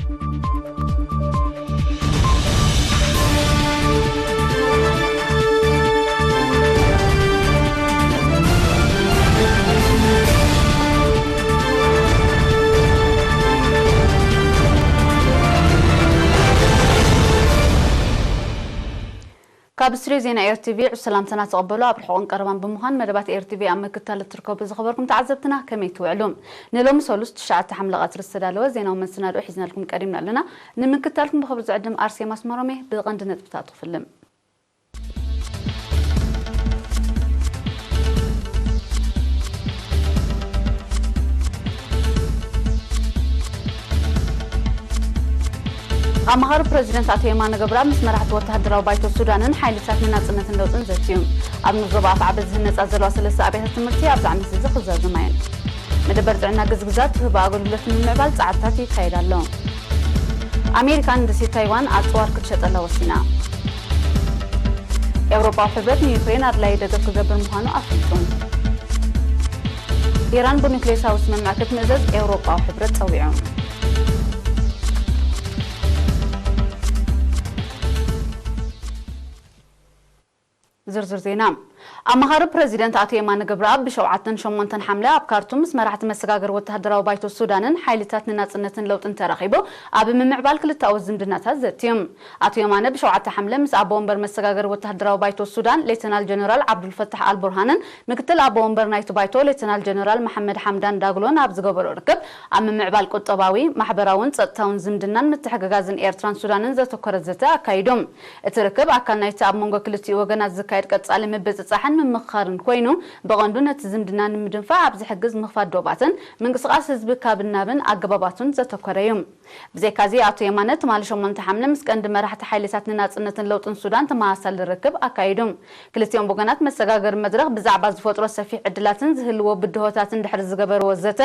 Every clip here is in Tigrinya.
ካብ ስቱድዮ ዜና ኤር ቲ ቪ ዕሱብ ሰላምታና ተቐበሉ። ኣብ ርሑቕን ቀረባን ብምዃን መደባት ኤር ቲ ቪ ኣብ ምክትታል እትርከቡ ዝኸበርኩም ተዓዘብትና ከመይ ትውዕሉ? ንሎሚ ሰሉስ ትሽዓተ ሓምለ ቀትሪ ዝተዳለወ ዜናዊ መሰናድኦ ሒዝናልኩም ቀሪብና ኣለና። ንምክትታልኩም ብኽብሪ ዝዕድም ኣርሴማ ኣስመሮም እየ። ብቐንዲ ነጥብታት ክፍልም። ኣማኻሪ ፕረዚደንት ኣቶ የማነ ገብረኣብ ምስ መራሕቲ ወተሃደራዊ ባይቶ ሱዳንን ሓይልታት ንናጽነትን ለውጥን ዘትዩ። ኣብ ንዞባ ኣፍዓበት ዝህነጻ ዘለዋ ሰለስተ ኣብያተ ትምህርቲ ኣብዚ ዓመት እዚ ክዛዘማ እየን። መደበር ጥዕና ግዝግዛት ትህቦ ኣገልግሎት ንምምዕባል ጻዕርታት ይካየድ ኣሎ። ኣሜሪካ ንደሴት ታይዋን ኣጽዋር ክትሸጠላ ወሲና። ኤውሮጳዊ ሕብረት ንዩክሬን ኣድላዪ ደገፍ ክገብር ምዃኑ ኣፍሊጡ። ኢራን ብኑክሌሳዊ ስምምዕ ክትምእዘዝ ኤውሮጳዊ ሕብረት ጸዊዑ። ዝርዝር ዜና። ኣማኻሪ ፕረዚደንት ኣቶ የማነ ገብረኣብ ብሸውዓተን ሸሞንተን ሓምለ ኣብ ካርቱም ምስ መራሕቲ መሰጋገሪ ወተሃደራዊ ባይቶ ሱዳንን ሓይልታት ንናጽነትን ለውጥን ተራኺቡ ኣብ ምምዕባል ክልተኣዊ ዝምድናታት ዘትዩ። ኣቶ የማነ ብሸውዓተ ሓምለ ምስ ኣቦ ወንበር መሰጋገሪ ወተሃደራዊ ባይቶ ሱዳን ሌተናል ጀነራል ዓብዱልፈታሕ ኣልቡርሃንን ምክትል ኣቦ ወንበር ናይቲ ባይቶ ሌተናል ጀነራል መሓመድ ሓምዳን ዳግሎን ኣብ ዝገበሮ ርክብ ኣብ ምምዕባል ቁጠባዊ፣ ማሕበራውን ጸጥታውን ዝምድናን ምትሕግጋዝን ኤርትራን ሱዳንን ዘተኮረ ዘተ ኣካይዱ። እቲ ርክብ ኣካል ናይቲ ኣብ መንጎ ክልቲኡ ወገናት ዝካየድ ቀጻሊ ምብጽጻሕን ምምኽኻርን ኮይኑ፣ ብቐንዱ ነቲ ዝምድና ንምድንፋዕ ኣብ ዝሕግዝ ምኽፋት ዶባትን ምንቅስቓስ ህዝቢ ካብ ናብን ኣገባባቱን ዘተኮረ እዩ። ብዘይካዚ፣ ኣቶ የማነ ትማሊ ሸሞንተ ሓምለ ምስ ቀንዲ መራሕቲ ሓይልታት ንናጽነትን ለውጥን ሱዳን ተመሳሳሊ ርክብ ኣካይዱ። ክልቲኦም ወገናት መሰጋገሪ መድረኽ ብዛዕባ ዝፈጥሮ ሰፊሕ ዕድላትን ዝህልዎ ብድሆታትን ድሕሪ ዝገበርዎ ዘተ፣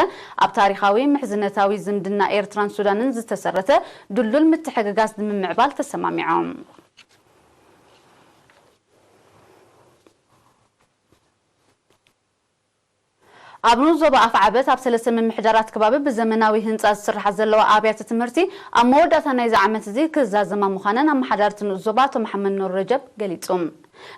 ኣብ ታሪኻዊ ምሕዝነታዊ ዝምድና ኤርትራን ሱዳንን ዝተሰረተ ድልዱል ምትሕግጋዝ ንምምዕባል ተሰማሚዖም። ኣብ ንኡስ ዞባ ኣፍዓበት ኣብ ሰለስተ ምምሕዳራት ከባቢ ብዘመናዊ ህንጻ ዝስርሓ ዘለዋ ኣብያተ ትምህርቲ ኣብ መወዳእታ ናይዚ ዓመት እዚ ክዛዘማ ምዃነን ኣመሓዳሪ እቲ ንኡስ ዞባ ኣቶ መሓመድ ኑር ረጀብ ገሊጹ።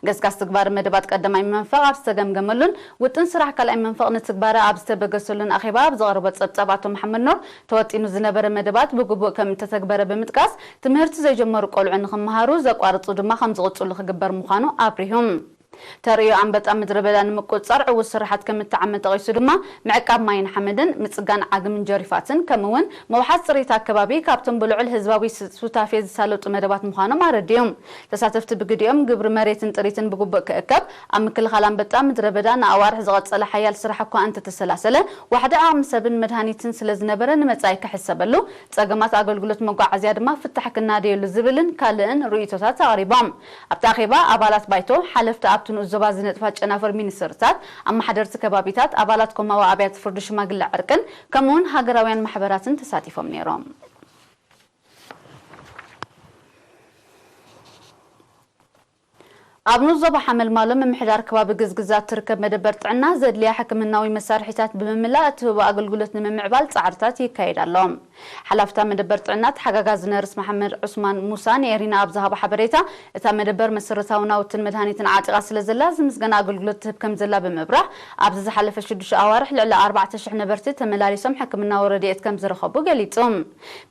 ገስጋስ ትግባረ መደባት ቀዳማይ መንፈቕ ኣብ ዝተገምገመሉን ውጥን ስራሕ ካልኣይ መንፈቕ ንትግባረ ኣብ ዝተበገሰሉን ኣኼባ ኣብ ዘቕረቦ ጸብጻብ ኣቶ መሓመድ ኑር፣ ተወጢኑ ዝነበረ መደባት ብግቡእ ከም እተተግበረ ብምጥቃስ፣ ትምህርቲ ዘይጀመሩ ቆልዑ ንኽመሃሩ፣ ዘቋርጹ ድማ ከም ዝቕጽሉ ክግበር ምዃኑ ኣብሪሁ። ተርእዮ ኣንበጣ ምድረ በዳ ንምቁጽጻር ዕዉት ስራሓት ከም እተዓመ ጠቒሱ ድማ፣ ምዕቃብ ማይን ሓመድን፣ ምጽጋን ዓግምን ጀሪፋትን፣ ከምኡ እውን ምውሓስ ጽሬት ኣከባቢ ካብቶም ብልዑል ህዝባዊ ስ-፣ ሱታፌ ዝሳለጡ መደባት ምዃኖም ኣረዲኡ። ተሳተፍቲ ብግዲኦም፣ ግብሪ መሬትን ጥሪትን ብግቡእ ክእከብ፣ ኣብ ምክልኻል ኣንበጣ ምድረ በዳ ንኣዋርሕ ዝቐጸለ ሓያል ስራሕ እኳ እንተተሰላሰለ፣ ዋሕዲ ዓቕሚ ሰብን መድሃኒትን ስለ ዝነበረ ንመጻኢ ክሕሰበሉ፣ ጸገማት ኣገልግሎት መጓዓዝያ ድማ ፍታሕ ክናደየሉ ዝብልን ካልእን ርእይቶታት ኣቕሪቦም። ኣብቲ ኣኼባ ኣባላት ባይቶ፣ ሓለፍቲ ኣብቲ ንኡስ ዞባ ዝነጥፋ ጨናፍር ሚኒስትርታት፣ ኣመሓደርቲ ከባቢታት፣ ኣባላት ኮማዊ ኣብያተ ፍርዲ ሽማግለ ዕርቅን ከምኡውን ሃገራውያን ማሕበራትን ተሳቲፎም ነይሮም። ኣብ ንኡስ ዞባ ሓመልማሎ ምምሕዳር ከባቢ ግዝግዛት ትርከብ መደበር ጥዕና ዘድልያ ሕክምናዊ መሳርሒታት ብምምላእ እትህቦ ኣገልግሎት ንምምዕባል ጻዕርታት ይካየድ ኣሎ። ሓላፍታ መደበር ጥዕና ተሓጋጋዚ ነርስ መሓመድ ዑስማን ሙሳ ንኤሪና ኣብ ዝሃቦ ሓበሬታ፣ እታ መደበር መሰረታዊ ናውትን መድሃኒትን ዓጢቓ ስለ ዘላ ዝምስገን ኣገልግሎት ትህብ ከም ዘላ ብምብራህ፣ ኣብዚ ዝሓለፈ ሽዱሽተ ኣዋርሕ ልዕሊ ኣርባዕተ ሽሕ ነበርቲ ተመላሊሶም ሕክምናዊ ረድኤት ከም ዝረኸቡ ገሊጹ።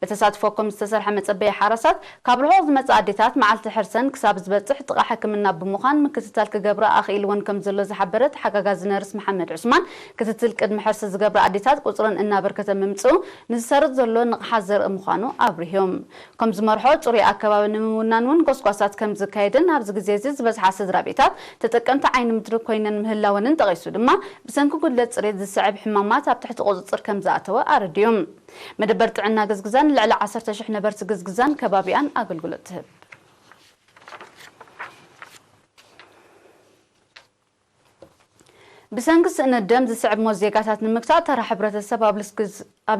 ብተሳትፎ ኮም ዝተሰርሐ መጸበዪ ሓራሳት፣ ካብ ርሑቕ ዝመጻ ኣዴታት መዓልቲ ሕርሰን ክሳብ ዝበጽሕ ጥቓ ሕክምና ብምዃን ምክትታል ክገብራ ኣኽኢልወን ከም ዘሎ ዝሓበረ ተሓጋጋዚ ነርስ መሓመድ ዑስማን፣ ክትትል ቅድሚ ሕርሲ ዝገብራ ኣዴታት ቁጽረን እናበርከተ ምምጽኡ ንዝሰርጽ ዘሎ ንቕሓት ዘርኢ ምዃኑ ኣብሪሁ። ከም ዝመርሖ ጽሩይ ኣከባቢ ንምውናን እውን ጎስጓሳት ከም ዝካየድን ኣብዚ ግዜ እዚ ዝበዝሓ ስድራ ቤታት ተጠቀምቲ ዓይኒ ምድሪ ኮይነን ምህላወንን ጠቒሱ ድማ፣ ብሰንኪ ጉድለት ጽሬት ዝስዕብ ሕማማት ኣብ ትሕቲ ቁጽጽር ከም ዝኣተወ ኣረዲኡ። መደበር ጥዕና ግዝግዛን ልዕሊ ዓሰርተ ሽሕ ነበርቲ ግዝግዛን ከባቢኣን ኣገልግሎት ትህብ። ብሰንኪ ስእነት ደም ዝስዕብ ሞት ዜጋታት ንምግታእ፣ ተራ ሕብረተሰብ ኣብ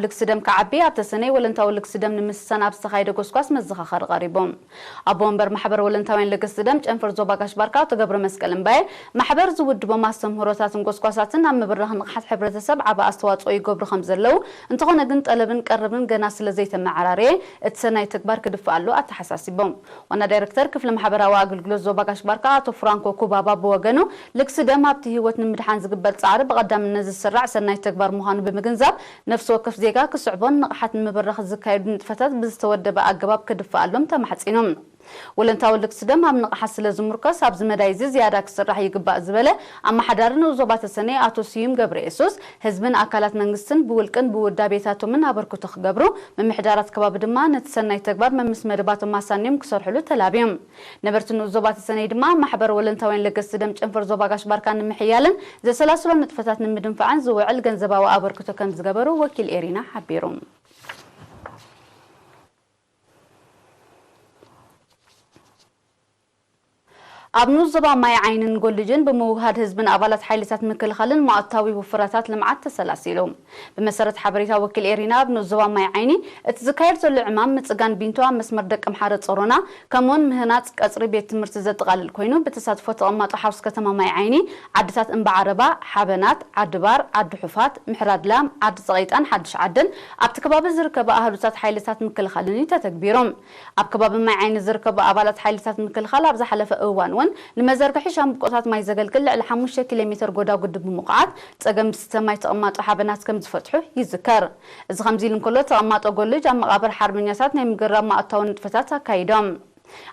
ልክስ ደም ክዓቢ፣ ኣብ ተሰነይ ወለንታዊ ልክስ ደም ንምስሳን ኣብ ዝተኻየደ ጎስጓስ መዘኻኸሪ ቀሪቡ። ኣቦ ወንበር ማሕበር ወለንታውያን ለገስቲ ደም ጨንፈር ዞባ ጋሽ ባርካ ኣቶ ገብረ መስቀል እምባየ፣ ማሕበር ዝውድቦም ኣስተምህሮታትን ጎስጓሳትን ኣብ ምብራኽ ንቕሓት ሕብረተሰብ ዓቢ ኣስተዋጽኦ ይገብሩ ከም ዘለዉ፣ እንተኾነ ግን ጠለብን ቀረብን ገና ስለ ዘይተመዓራረየ፣ እቲ ሰናይ ተግባር ክድፋኣሉ ኣተሓሳሲቦም። ዋና ዳይረክተር ክፍሊ ማሕበራዊ ኣገልግሎት ዞባ ጋሽ ባርካ ኣቶ ፍራንኮ ኩባባ ብወገኑ፣ ልግሲ ደም ኣብቲ ህይወት ንምድሓን ዝግበር ጻዕሪ ብቐዳምነት ዝስራዕ ሰናይ ተግባር ምዃኑ ብምግንዛብ፣ ነፍሲ ወከፍ ዜጋ ክስዕቦን ንቕሓት ንምብራኽ ዝካየዱ ንጥፈታት ብዝተወደበ ኣገባብ ክድፋኣሎም ተማሕጺኖም። ወለንታዊ ልግሲ ደም ኣብ ንቕሓት ስለ ዝምርኮስ፣ ኣብዚ መዳይ እዚ ዝያዳ ክስራሕ ይግባእ ዝበለ ኣመሓዳሪ ንኡስ ዞባ ተሰነይ ኣቶ ስዩም ገብረ የሱስ፣ ህዝብን ኣካላት መንግስትን ብውልቅን ብውዳቤታቶምን ኣበርክቶ ክገብሩ፣ ምምሕዳራት ከባቢ ድማ ነቲ ሰናይ ተግባር መምስ መደባቶም ኣሳንዮም ክሰርሕሉ ተላብዮም። ነበርቲ ንኡስ ዞባ ተሰነይ ድማ ማሕበር ወለንታውያን ለገስቲ ደም ጨንፈር ዞባ ጋሽ ባርካ ንምሕያልን ዘሰላስሎ ንጥፈታት ንምድንፋዕን ዝውዕል ገንዘባዊ ኣበርክቶ ከም ዝገበሩ ወኪል ኤሪና ሓቢሩ። ኣብ ንኡስ ዞባ ማይ ዓይንን ጎልጅን ብምውህሃድ ህዝብን ኣባላት ሓይልታት ምክልኻልን ማእታዊ ውፍራታት ልምዓት ተሰላሲሉ። ብመሰረት ሓበሬታ ወኪል ኤሪና፣ ኣብ ንኡስ ዞባ ማይ ዓይኒ እቲ ዝካየድ ዘሎ ዕማም ምጽጋን ቢንቶ ኣብ መስመር ደቂ ምሓረ ጾሮና፣ ከምኡውን ምህናጽ ቀጽሪ ቤት ትምህርቲ ዘጠቓልል ኮይኑ፣ ብተሳትፎ ተቐማጦ ሓውስ ከተማ ማይ ዓይኒ፣ ዓድታት እምባ ዓረባ፣ ሓበናት፣ ዓዲ ባር፣ ዓዲ ሑፋት፣ ምሕራድ ላም፣ ዓዲ ጸቒጣን ሓድሽ ዓድን ኣብቲ ከባቢ ዝርከባ ኣህዱታት ሓይልታት ምክልኻልን እዩ ተተግቢሩ። ኣብ ከባቢ ማይ ዓይኒ ዝርከቡ ኣባላት ሓይልታት ምክልኻል ኣብ ዝሓለፈ እዋን እውን ንመዘርግሒ ሻምብቆታት ማይ ዘገልግል ልዕሊ ሓሙሽተ ኪሎ ሜተር ጎዳጉዲ ብምኹዓት ጸገም ዝስተ ማይ ተቐማጦ ሓበናት ከም ዝፈትሑ ይዝከር። እዚ ከምዚ ኢሉ እንከሎ፣ ተቐማጦ ጎልጅ ኣብ መቓብር ሓርበኛታት ናይ ምግራብ ማእታዊ ንጥፈታት ኣካይዶም።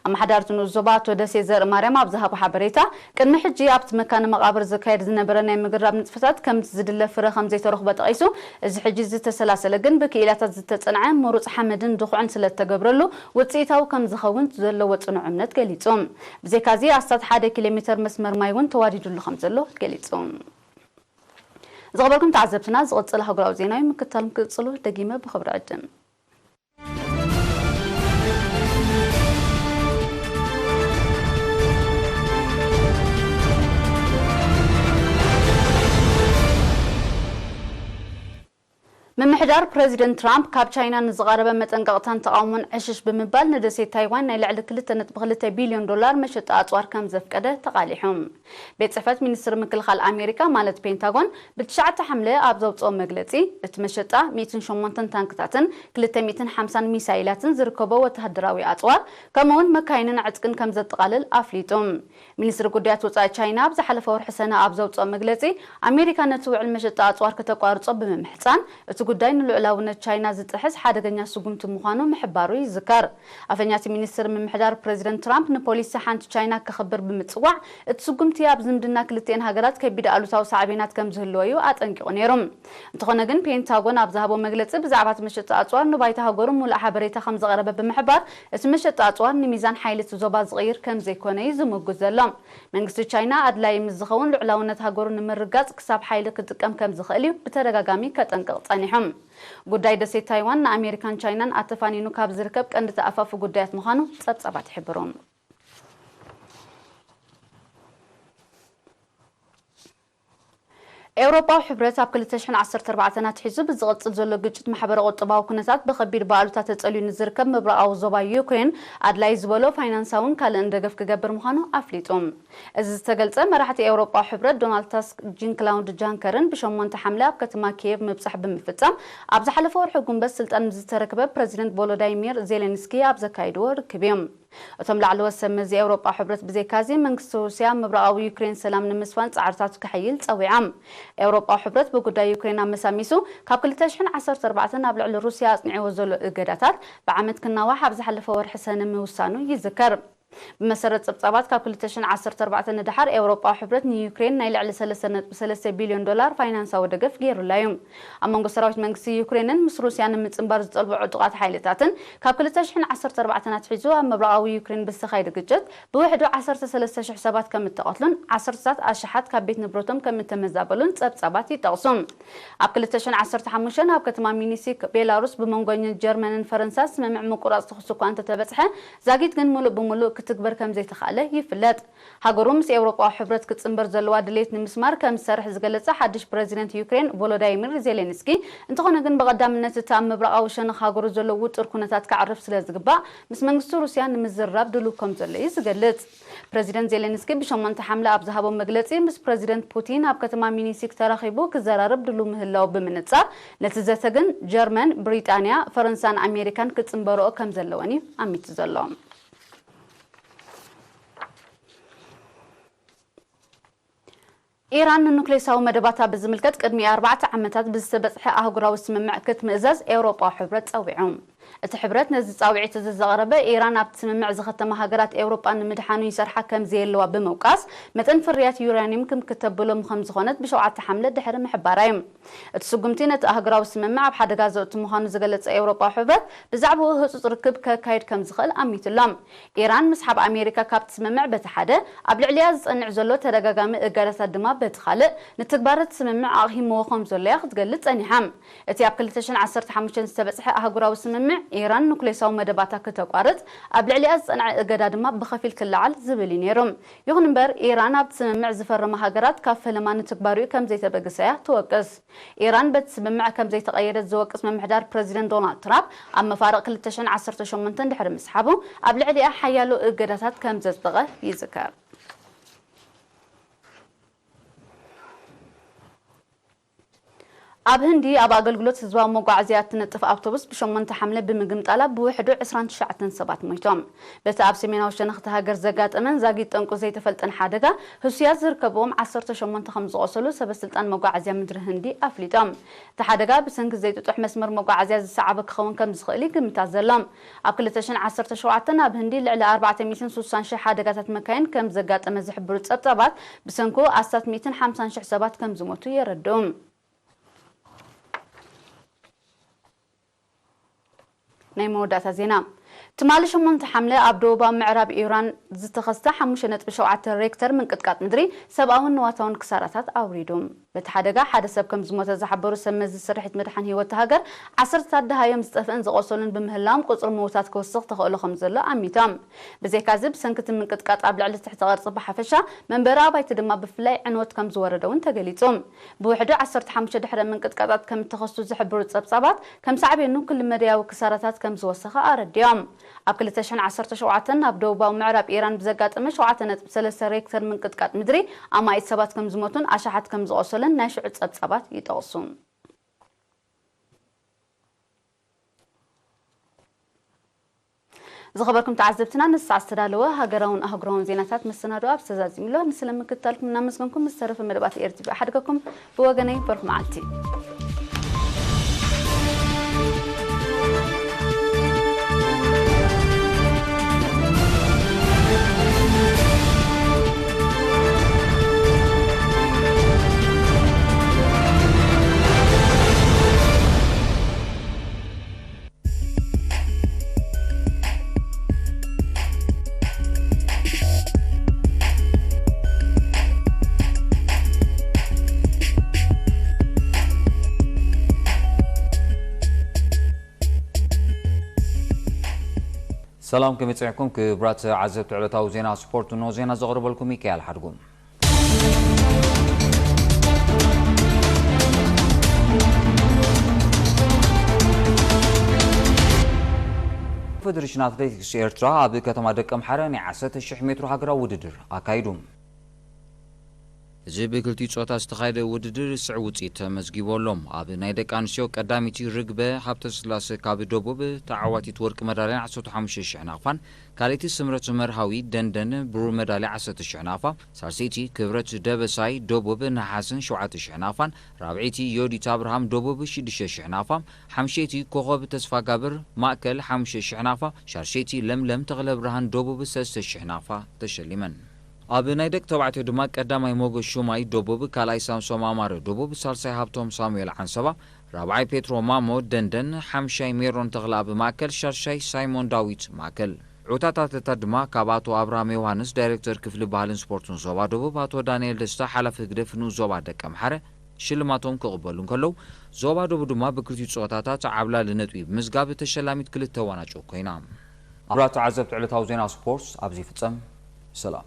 ኣመሓዳሪ እቲ ንኡስ ዞባ ኣቶ ደሴ ዘርእማርያም ኣብ ዝሃቦ ሓበሬታ፣ ቅድሚ ሕጂ ኣብቲ መካነ መቓብር ዝካየድ ዝነበረ ናይ ምግራብ ንጥፈታት ከምቲ ዝድለ ፍረ ከም ዘይተረኽቦ ጠቒሱ፣ እዚ ሕጂ ዝተሰላሰለ ግን ብክኢላታት ዝተጸንዐ ምሩጽ ሓመድን ድኹዕን ስለ እተገብረሉ ውጽኢታዊ ከም ዝኸውን ዘለዎ ጽኑዕ እምነት ገሊጹ። ብዘይካዚ ኣስታት ሓደ ኪሎ ሜተር መስመር ማይ እውን ተዋዲዱሉ ከም ዘሎ ገሊጹ። ዝኸበርኩም ተዓዘብትና፣ ዝቕጽል ኣህጉራዊ ዜናዊ ምክታል ክቕጽሉ ደጊመ ብኽብሪ ዕድም። ምምሕዳር ፕረዚደንት ትራምፕ ካብ ቻይና ንዝቐረበ መጠንቀቕታን ተቓውሞን ዕሽሽ ብምባል፣ ንደሴት ታይዋን ናይ ልዕሊ ክልተ ነጥቢ ክልተ ቢልዮን ዶላር መሸጣ ኣጽዋር ከም ዘፍቀደ ተቓሊሑ። ቤት ጽሕፈት ሚኒስትሪ ምክልኻል ኣሜሪካ፣ ማለት ፔንታጎን፣ ብትሽዓተ ሓምለ ኣብ ዘውጽኦ መግለጺ፣ እቲ መሸጣ ሚእትን ሸሞንተን ታንክታትን ክልተ ሚእትን ሓምሳን ሚሳይላትን ዝርከቦ ወተሃደራዊ ኣጽዋር፣ ከምኡውን መካይንን ዕጥቅን ከም ዘጠቓልል ኣፍሊጡ። ሚኒስትሪ ጉዳያት ወጻኢ ቻይና ኣብ ዝሓለፈ ወርሒ ሰነ ኣብ ዘውጽኦ መግለጺ፣ ኣሜሪካ ነቲ ውዕል መሸጣ ኣጽዋር ከተቋርጾ ብምምሕጻን፣ እቲ ጉዳይ ንልዑላውነት ቻይና ዝጥሕስ ሓደገኛ ስጉምቲ ምዃኑ ምሕባሩ ይዝከር። ኣፈኛ እቲ ሚኒስትሪ ምምሕዳር ፕረዚደንት ትራምፕ ንፖሊሲ ሓንቲ ቻይና ከኽብር ብምጽዋዕ፣ እቲ ስጉምቲ ኣብ ዝምድና ክልቲኤን ሃገራት ከቢድ ኣሉታዊ ሳዕቤናት ከም ዝህልዎ እዩ ኣጠንቂቑ ነይሩ። እንተኾነ ግን፣ ፔንታጎን ኣብ ዝሃቦ መግለጺ፣ ብዛዕባ እቲ መሸጣ ኣጽዋር ንባይታ ሃገሩ ሙሉእ ሓበሬታ ከም ዘቕረበ ብምሕባር፣ እቲ መሸጣ ኣጽዋር ንሚዛን ሓይሊ እቲ ዞባ ዝቕይር ከም ዘይኮነ እዩ ዝምጉት ዘሎ። መንግስቲ ቻይና ኣድላዪ ምስ ዝኸውን ልዑላውነት ሃገሩ ንምርጋጽ ክሳብ ሓይሊ ክጥቀም ከም ዝኽእል እዩ ብተደጋጋሚ ከጠንቅቕ ጸኒሑ። ጉዳይ ደሴት ታይዋን ንኣሜሪካን ቻይናን ኣተፋኒኑ ካብ ዝርከብ ቀንዲ ተኣፋፊ ጉዳያት ምዃኑ ጸብጻባት ይሕብሩ። ኤውሮጳዊ ሕብረት ኣብ ክልተ ሽሕን ዓሰርተ ኣርባዕተን ኣትሒዙ ብዝቕጽል ዘሎ ግጭት ማሕበረ ቁጠባዊ ኩነታት ብኸቢድ ብኣሉታ ተጸልዩ ንዝርከብ ምብራቓዊ ዞባ ዩክሬን ኣድላዪ ዝበሎ ፋይናንሳውን ካልእን ደገፍ ክገብር ምዃኑ ኣፍሊጡ። እዚ ዝተገልጸ፣ መራሕቲ ኤውሮጳዊ ሕብረት ዶናልድ ታስክ፣ ጂን ክላውድ ጃንከርን ብሸሞንተ ሓምለ ኣብ ከተማ ኪየቭ ምብጻሕ ብምፍጻም፣ ኣብ ዝሓለፈ ወርሒ ጉንበት ስልጣን ምስ ዝተረከበ ፕረዚደንት ቮሎዳይሚር ዜሌንስኪ ኣብ ዘካይድዎ ርክብ እዮም። እቶም ላዕለዎት ሰብ መዚ ኤውሮጳ ሕብረት ብዘይካዚ፣ መንግስቲ ሩስያ ምብራቓዊ ዩክሬን ሰላም ንምስፋን ጻዕርታቱ ከሐይል ጸዊዖም። ኤውሮጳ ሕብረት ብጉዳይ ዩክሬን ኣመሳሚሱ፣ ካብ ክልተ ሽሕን ዓሰርተ ኣርባዕተን ኣብ ልዕሊ ሩስያ ኣጽኒዕዎ ዘሎ እገዳታት ብዓመት ክናዋሕ ኣብ ዝሓለፈ ወርሒ ሰነ ምውሳኑ ይዝከር። ብመሰረት ጸብጻባት፣ ካብ ክልተ ሽሕን ዓሰርተ ኣርባዕተን ንደሓር ኤውሮጳ ሕብረት ንዩክሬን ናይ ልዕሊ ሰለስተ ነጥቢ ሰለስተ ቢልዮን ዶላር ፋይናንሳዊ ደገፍ ገይሩላ እዩ። ኣብ መንጎ ሰራዊት መንግስቲ ዩክሬንን ምስ ሩስያ ንምጽንባር ዝጠልቦ ዕጡቓት ሓይልታትን፣ ካብ ክልተ ሽሕን ዓሰርተ ኣርባዕተን ኣትሒዙ ኣብ ምብራቓዊ ዩክሬን ብዝተኻየደ ግጭት ብውሕዱ ዓሰርተ ሰለስተ ሽሕ ሰባት ከም እተቐትሉን ዓሰርተታት ኣሽሓት ካብ ቤት ንብረቶም ከም እተመዛበሉን ጸብጻባት ይጠቕሱ። ኣብ ክልተ ሽሕን ዓሰርተ ሓሙሽተን ኣብ ከተማ ሚኒስክ ቤላሩስ ብመንጎ ጀርመንን ፈረንሳን ስምምዕ ምቁራጽ ተኹሲ እኳ እንተተበጽሐ፣ ዛጊት ግን ምሉእ ብምሉእ ክትግበር ከም ዘይተኻእለ ይፍለጥ። ሃገሩ ምስ ኤውሮጳዊ ሕብረት ክትጽንበር ዘለዋ ድሌት ንምስማር ከም ዝሰርሕ ዝገለጸ ሓድሽ ፕረዚደንት ዩክሬን ቮሎዳይሚር ዜሌንስኪ፣ እንተኾነ ግን ብቐዳምነት እቲ ኣብ ምብራቓዊ ሸነኽ ሃገሩ ዘሎ ውጥር ኩነታት ከዕርፍ ስለ ዝግባእ፣ ምስ መንግስቲ ሩስያ ንምዝርራብ ድሉው ከም ዘሎ እዩ ዝገልጽ። ፕረዚደንት ዜሌንስኪ ብሸሞንተ ሓምለ ኣብ ዝሃቦ መግለጺ፣ ምስ ፕረዚደንት ፑቲን ኣብ ከተማ ሚኒስክ ተራኺቡ ክዘራረብ ድሉው ምህላው ብምንጻር፣ ነቲ ዘተ ግን ጀርመን፣ ብሪጣንያ፣ ፈረንሳን ኣሜሪካን ክጽንበርኦ ከም ዘለወን እዩ ኣሚቱ ዘሎ። ኢራን ንኑክሌሳዊ መደባታ ብዝምልከት ቅድሚ ኣርባዕተ ዓመታት ብዝተበጽሐ ኣህጉራዊ ስምምዕ ክትምእዘዝ ኤውሮጳዊ ሕብረት ጸዊዑ። እቲ ሕብረት ነዚ ጻውዒት እዚ ዘቕረበ፣ ኢራን ኣብቲ ስምምዕ ዝኸተማ ሃገራት ኤውሮጳ ንምድሓኑ ይሰርሓ ከም ዘየለዋ ብምውቃስ፣ መጠን ፍርያት ዩራኒየም ክም ክተብሎ ከም ዝኾነት ብሸውዓተ ሓምለ ድሕሪ ምሕባራ እዩ። እቲ ስጉምቲ ነቲ ኣህጉራዊ ስምምዕ ኣብ ሓደጋ ዘእቱ ምዃኑ ዝገለጸ ኤውሮጳዊ ሕብረት፣ ብዛዕባኡ ህጹጽ ርክብ ከካይድ ከም ዝኽእል ኣሚቱ ኣሎ። ኢራን ምስሓብ ኣሜሪካ ካብቲ ስምምዕ በቲ ሓደ፣ ኣብ ልዕሊኣ ዝጸንዕ ዘሎ ተደጋጋሚ እገዳታት ድማ በቲ ካልእ፣ ንትግባረ እቲ ስምምዕ ኣቕሂምዎ ከም ዘሎ እያ ክትገልጽ ጸኒሓ። እቲ ኣብ ክልተ ሽሕን ዓሰርተ ሓሙሽተን ዝተበጽሐ ኣህጉራዊ ስምምዕ፣ ኢራን ኑክሌሳዊ መደባታ ክተቋርጽ፣ ኣብ ልዕሊኣ ዝጸንዐ እገዳ ድማ ብኸፊል ክለዓል ዝብል እዩ ነይሩ። ይኹን እምበር፣ ኢራን ኣብቲ ስምምዕ ዝፈረማ ሃገራት ካብ ፈለማ ንትግባሪኡ ከም ዘይተበገሰ እያ ትወቅስ። ኢራን በቲ ስምምዕ ከም ዘይተቐየደት ዝወቅስ ምምሕዳር ፕረዚደንት ዶናልድ ትራምፕ፣ ኣብ መፋርቕ ክልተ ሽሕን ዓሰርተ ሸሞንተን ድሕሪ ምስሓቡ፣ ኣብ ልዕሊኣ ሓያሎ እገዳታት ከም ዘጽደቐ ይዝከር። ኣብ ህንዲ ኣብ ኣገልግሎት ህዝባዊ መጓዓዝያ እትነጥፍ ኣውቶቡስ ብሸሞንተ ሓምለ ብምግምጣላ ብውሕዱ ዕስራን ትሽዓተን ሰባት ሞይቶም። በቲ ኣብ ሰሜናዊ ሸነኽ እታ ሃገር ዘጋጠመን ዛጊት ጠንቁ ዘይተፈልጠን ሓደጋ፣ ህሱያት ዝርከብዎም ዓሰርተ ሸሞንተ ከም ዝቖሰሉ ሰበ ስልጣን መጓዓዝያ ምድሪ ህንዲ ኣፍሊጦም። እቲ ሓደጋ ብሰንኪ ዘይጥጡሕ መስመር መጓዓዝያ ዝሰዓበ ክኸውን ከም ዝኽእል ይግምታት ዘሎ። ኣብ ክልተ ሽሕን ዓሰርተ ሸውዓተን ኣብ ህንዲ ልዕሊ ኣርባዕተ ሚእትን ስሳን ሽሕ ሓደጋታት መካይን ከም ዘጋጠመ ዝሕብሩ ጸብጻባት፣ ብሰንኩ ኣስታት ሚእትን ሓምሳን ሽሕ ሰባት ከም ዝሞቱ የረድኡ። ናይ መወዳእታ ዜና። ትማሊ ሸሞንተ ሓምለ ኣብ ደቡባዊ ምዕራብ ኢራን ዝተኸስተ ሓሙሽተ ነጥቢ ሸውዓተ ሬክተር ምንቅጥቃጥ ምድሪ ሰብኣውን ንዋታውን ክሳራታት ኣውሪዱ። በቲ ሓደጋ ሓደ ሰብ ከም ዝሞተ ዝሓበሩ ሰብ መዚ ስርሒት ምድሓን ህይወት ሃገር፣ ዓሰርተታት ደሃዮም ዝጠፍእን ዝቖሰሉን ብምህላዎም ቁጽሪ ምዉታት ክወስኽ ተኽእሎ ከም ዘሎ ኣሚቶም። ብዘይካዚ፣ ብሰንኪ እቲ ምንቅጥቃጥ ኣብ ልዕሊ ትሕቲ ቅርጺ ብሓፈሻ፣ መንበሪ ኣባይቲ ድማ ብፍላይ ዕንወት ከም ዝወረደ እውን ተገሊጹ። ብውሕዱ ዓሰርተ ሓሙሽተ ድሕረ ምንቅጥቃጣት ከም እተኸስቱ ዝሕብሩ ጸብጻባት፣ ከም ሳዕቤኑ ክሊ መዳያዊ ክሳራታት ከም ዝወሰኸ ኣረዲኦም። ኣብ ክልተ ሽሕን ዓሰርተ ሸውዓተን ኣብ ደቡባዊ ምዕራብ ኢራን ብዘጋጠመ ሸውዓተ ነጥቢ ሰለስተ ሬክተር ምንቅጥቃጥ ምድሪ፣ ኣማኢት ሰባት ከም ዝሞቱን ኣሽሓት ከም ዝቖሰሉን ናይ ሽዑ ጸብጻባት ይጠቕሱ። ዝኸበርኩም ተዓዘብትና፣ ንሳዕ ዝተዳለወ ሃገራውን ኣህጉራውን ዜናታት መሰናዶ ኣብ ዝተዛዚምሎ፣ ንስለ ምክትታልኩም እናመስገንኩም፣ ምስ ተረፈ መደባት ኤር ቲ ቪ ኣሓድገኩም። ብወገነይ፣ በርኹ መዓልቲ። ሰላም፣ ከመይ ጸኒሕኩም ክቡራት ዓዘብቲ? ዕለታዊ ዜና ስፖርት፣ እንሆ ዜና ዘቕርበልኩም ሚካኤል ሓድጉ። ፌደሬሽን ኣትሌቲክስ ኤርትራ ኣብ ከተማ ደቀ ምሓረ ናይ ዓሰርተ ሽሕ ሜትሮ ሃገራዊ ውድድር ኣካይዱ። እዚ ብክልቲኡ ጾታ ዝተኻየደ ውድድር ስዕ ውጽኢት ተመዝጊቡ ኣሎ። ኣብ ናይ ደቂ ኣንስትዮ ቀዳሚቲ ርግበ ሃብተስላሰ ካብ ደቡብ ተዓዋቲት ወርቂ መዳልያን ዓሰርተ ሓሙሽተ ሽሕ ናቕፋን፣ ካልኣይቲ ስምረት መርሃዊ ደንደን ብሩር መዳልያ ዓሰርተ ሽሕ ናቕፋ፣ ሳልሰይቲ ክብረት ደበሳይ ደቡብ ነሓስን ሸውዓተ ሽሕ ናቕፋን፣ ራብዐይቲ ዮዲት ኣብርሃም ደቡብ ሽዱሽተ ሽሕ ናቕፋ፣ ሓምሸይቲ ኮኸብ ተስፋጋብር ማእከል ሓሙሽተ ሽሕ ናቕፋ፣ ሻርሸይቲ ለምለም ተኽለብርሃን ደቡብ ሰለስተ ሽሕ ናቕፋ ተሸሊመን። ኣብ ናይ ደቂ ተባዕትዮ ድማ ቀዳማይ ሞገስ ሹማይ ደቡብ፣ ካልኣይ ሳምሶም ኣማረ ደቡብ፣ ሳልሳይ ሃብቶም ሳሙኤል ዓንሰባ፣ ራብዓይ ፔትሮ ማሞ ደንደን፣ ሓምሻይ ሜሮን ተኽለኣብ ማእከል፣ ሻርሻይ ሳይሞን ዳዊት ማእከል። ዕዉታት ኣትሌታት ድማ ካብ ኣቶ ኣብርሃም ዮሃንስ፣ ዳይሬክተር ክፍሊ ባህልን ስፖርትን ዞባ ደቡብ፣ ኣቶ ዳንኤል ደስታ፣ ሓላፊ ህግደፍ ንኡስ ዞባ ደቀምሓረ ሽልማቶም ክቕበሉ እንከለዉ፣ ዞባ ደቡብ ድማ ብክልቲኡ ጾታታት ዓብላሊ ነጥቢ ብምዝጋብ ተሸላሚት ክልተ ዋናጩ ኮይና። ክቡራት ተዓዘብቲ፣ ዕለታዊ ዜና ስፖርት ኣብዚ ይፍጸም። ሰላም።